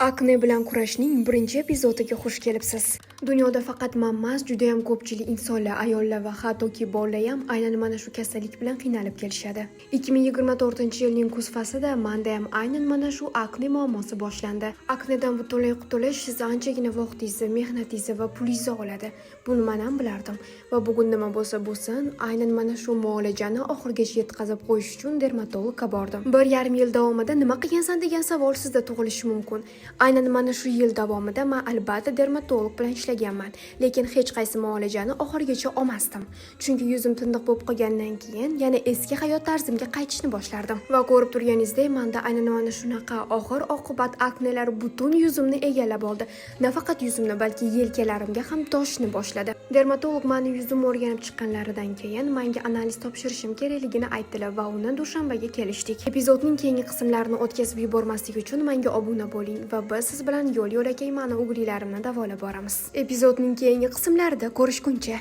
Akne bilan kurashning birinchi epizodiga xush kelibsiz. Dunyoda faqat man emas, judayam ko'pchilik insonlar, ayollar va hattoki bolalar ham aynan mana shu kasallik bilan qiynalib kelishadi. 2024-yilning kuz faslida menda ham aynan mana shu akne muammosi boshlandi. Aknedan butunlay qutulish sizni anchagina vaqtingizni, mehnatingizni va pulingizni oladi. Buni men ham bilardim va bugun nima bo'lsa bo'lsin, aynan mana shu muolajani oxirigacha yetkazib qo'yish uchun dermatologga bordim. 1,5 yil davomida nima qilgansan degan savol sizda tug'ilishi mumkin. Aynan mana shu yil davomida man albatta dermatolog bilan ishlaganman, lekin hech qaysi muolajani oxirigacha olmasdim. Chunki yuzim tiniq bo'lib qolgandan keyin yana eski hayot tarzimga qaytishni boshlardim. Va ko'rib turganingizdek, menda aynan mana shunaqa oxir oqibat aknelar butun yuzimni egallab oldi. Nafaqat yuzimni, balki yelkalarimga ham toshishni boshladi. Dermatolog mani yuzimni o'rganib chiqqanlaridan keyin menga analiz topshirishim kerakligini aytdilar va uni dushanbaga kelishdik. Epizodning keyingi qismlarini o'tkazib yubormaslik uchun menga obuna bo'ling va biz siz bilan yo'l yo'lakay mani угри larimni davolab boramiz. Epizodning keyingi qismlarida ko'rishguncha.